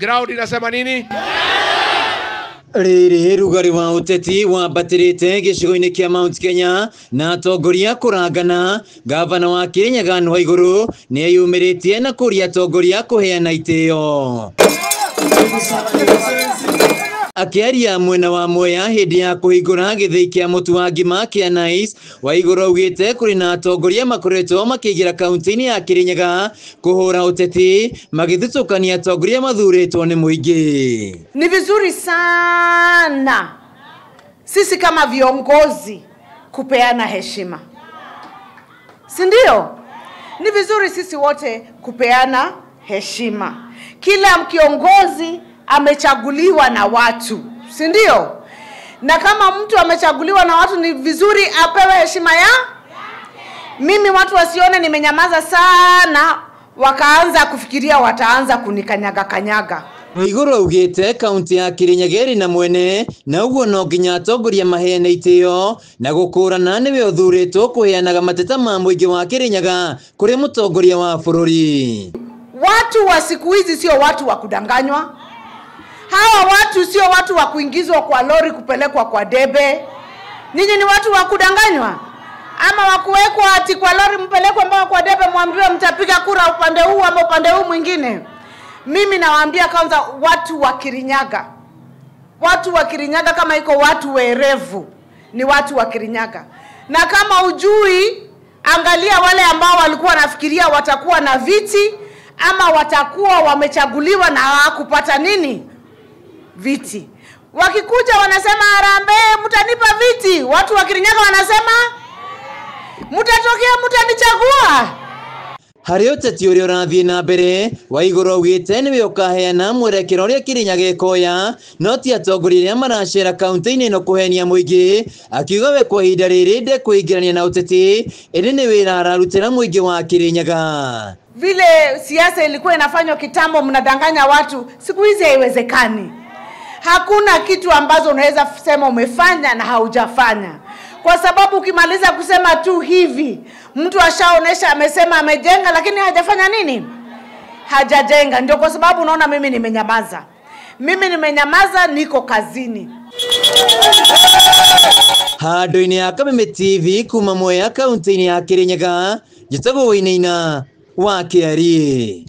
Ground inasema nini? Rĩrĩ rugarĩ wa ũteti wambatĩrĩte gĩcigo-inĩ kĩa Mount Kenya na atongoria kũrangana. Gavana wa Kirinyaga Anne Waiguru nĩeyumĩrĩtie na kũria atongoria kũheana itĩo. Akĩaria mwena wa Mwea hĩndĩ ya kũhingũra gĩthĩi kĩa mũtu wa ngima kĩa Nice, Waiguru augĩte kũrĩ na atongoria makoretwo makĩingĩra kaunti-inĩ ya Kirinyaga kũhũra ũteti magĩthutũkania atongoria mathurĩtwo nĩ mũingĩ. Ni vizuri sana sisi kama viongozi kupeana heshima, si ndio? Ni vizuri sisi wote kupeana heshima. Kila kiongozi amechaguliwa na watu, si ndio? Na kama mtu amechaguliwa na watu ni vizuri apewe heshima ya. Mimi watu wasione nimenyamaza sana wakaanza kufikiria wataanza kunikanyaga kanyaga. Waiguru augĩte kaunti ya Kirinyaga ĩrĩ na mwene na ũguo no nginya atongoria maheane itĩo na gũkũrana nĩwe ũthurĩtwo kũheanaga mateta ma mũingĩ wa Kirinyaga kũrĩ mũtongoria wa bũrũri. Watu wa siku hizi sio watu wa kudanganywa. Hawa watu sio watu wa kuingizwa kwa lori kupelekwa kwa debe. Ninyi ni watu wa kudanganywa? Ama wa kuwekwa ati kwa lori mpelekwe mpaka kwa debe mwambiwe mtapiga kura upande huu ama upande huu mwingine? Mimi nawaambia kwanza watu wa Kirinyaga. Watu wa Kirinyaga kama iko watu werevu ni watu wa Kirinyaga. Na kama ujui, angalia wale ambao walikuwa nafikiria watakuwa na viti ama watakuwa wamechaguliwa na hawakupata nini? Viti. Wakikuja wanasema harambee, mtanipa viti. Watu wa Kirinyaga wanasema mtatokea, mtanichagua. Harĩ ũteti ũrĩa ũrathiĩ na mbere, Waiguru augĩte nĩwe ũkaheana mwerekero ũrĩa Kirinyaga ĩkoya, no ti atongoria arĩa maracera kaunti-inĩ ĩno kũhenia mũingĩ, akiuga we kwa ihinda rĩrĩ ndekũingĩrania na ũteti, ĩndĩ nĩ wĩra ararutĩra mũingĩ wa Kirinyaga. Vile siasa ilikuwa inafanywa kitambo, mnadanganya watu, siku hizi haiwezekani. Hakuna kitu ambazo unaweza sema umefanya na haujafanya. Kwa sababu ukimaliza kusema tu hivi, mtu ashaonesha amesema amejenga lakini hajafanya nini? Hajajenga. Ndio kwa sababu unaona mimi nimenyamaza. Mimi nimenyamaza, niko kazini. Handũ-inĩ ya Kameme TV kuma Mwea kaunti-inĩ ya Kirinyaga, njĩtagwo Wainaina wa Kĩarie.